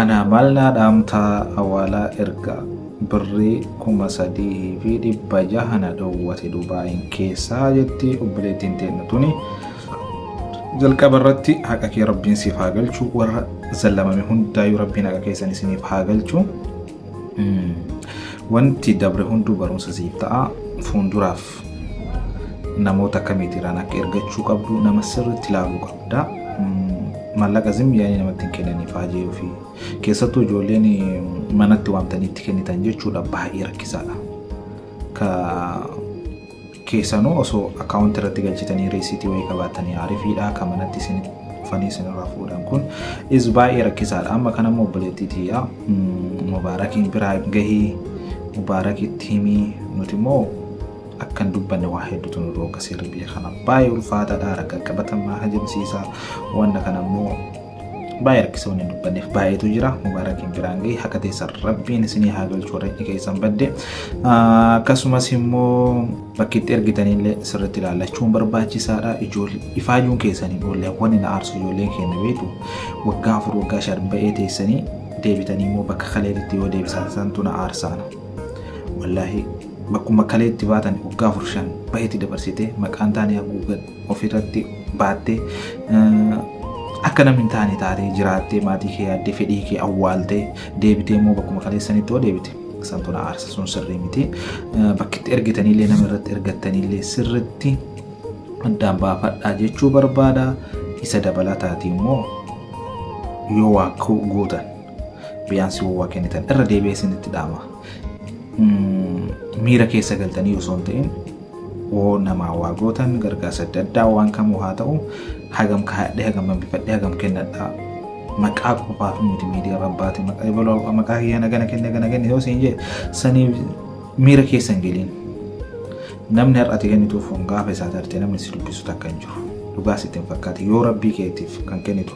Anaa maal naa dhaamtaa awaalaa erga birrii 3600 na dhowwate Dubaayin keessaa jetti obboleettiin teenna tuni. Jalqaba irratti haqa kee rabbiin siif haa galchu, warra zallamame hundaayyuu rabbiin haqa keessan isiniif haa galchu. Wanti dabre hunduu barumsa siif ta'a. Fuulduraaf namoota akkamiitiraan akka ergachuu qabdu nama sirriitti ilaaluu qabda. Maallaqa zim yaa'ii namatti hin kennaniif haajee ofii. Keessattuu ijoolleen manatti waamtanii itti kennitan jechuudha baay'ee rakkisaadha. Ka keessanuu osoo akkaawuntii irratti galchitanii reesiitii wayii qabaattanii aarifiidha. Ka manatti isin dhufanii isinirraa fuudhan kun is baay'ee rakkisaadha. Amma kana immoo obboleettii tiyyaa Mubaarakiin biraa gahii, Mubaarakitti himii, nuti immoo akka hin dubbanne waa hedduutu nu dhooqa. Seerri biyya kana baay'ee ulfaataadha, ragaa qabatamaa hajamsiisa. Wanna kana immoo baay'ee rakkisa, wanni hin dubbanneef baay'eetu jira. Mubaarakiin biraan gahii, haqa teessan rabbiin isinii haa galchu warra inni keessan badde. Akkasumas immoo bakki itti ergitanillee sirriitti ilaallachuun barbaachisaadha. Ijoollee ifaajuun keessan hin oolle. Wanni na aarsu ijoolleen keenya beektu waggaa 4 waggaa 5 ba'ee teessanii deebitanii immoo bakka kaleetitti yoo deebisan santu na aarsaana. Wallaahi bakkuma kaleetti baatan waggaa 4 5 baheetti dabarsitee maqaan taane haguugan ofirratti baattee akka namni hin taane taatee jiraattee maatii kee yaaddee fedhii kee awwaaltee deebitee immoo bakkuma kaleessanitti yoo deebite santu na aarsa, sun sirrii miti. Bakki itti ergitaniillee nama irratti ergattaniillee sirritti addaan baafadhaa jechuu barbaada. Isa dabalataati immoo yoo waa gootan biyyaansi yoo waa kennitan irra deebi'ee isinitti dhaama. Miira keessa galtanii osoo hin ta'in yoo namaa waa gootan gargaarsa adda addaa waan kamuu haa ta'u hagam kaa'adhee, hagam hambifadhee, hagam kennadhaa, maqaa qofaaf miti miidiyaa rabbaati maqaa ebaloo maqaa kiyya nagana kenne gana kenne yoo siin jee saniif miira keessa hin geliin. Namni har'a ati kennituuf kun gaafa isaa tarte namni si dubbisu takka hin jiru. Dhugaa sitti hin fakkaate yoo rabbii keetiif kan kennitu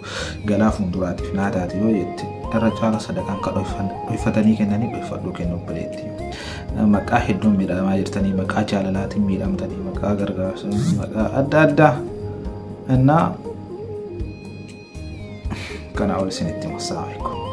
galaa fuulduraatiif naa taate yoo jette irra caala sadaqaan ka dhoyfatanii kennanii dhoyfadhuu kennu obboleetti. Maqaa hedduun miidhamaa jirtanii, maqaa jaalalaatiin miidhamtanii, maqaa gargaarsa, maqaa adda addaa innaa kanaa ol isinitti hima. Assalamu alaikum.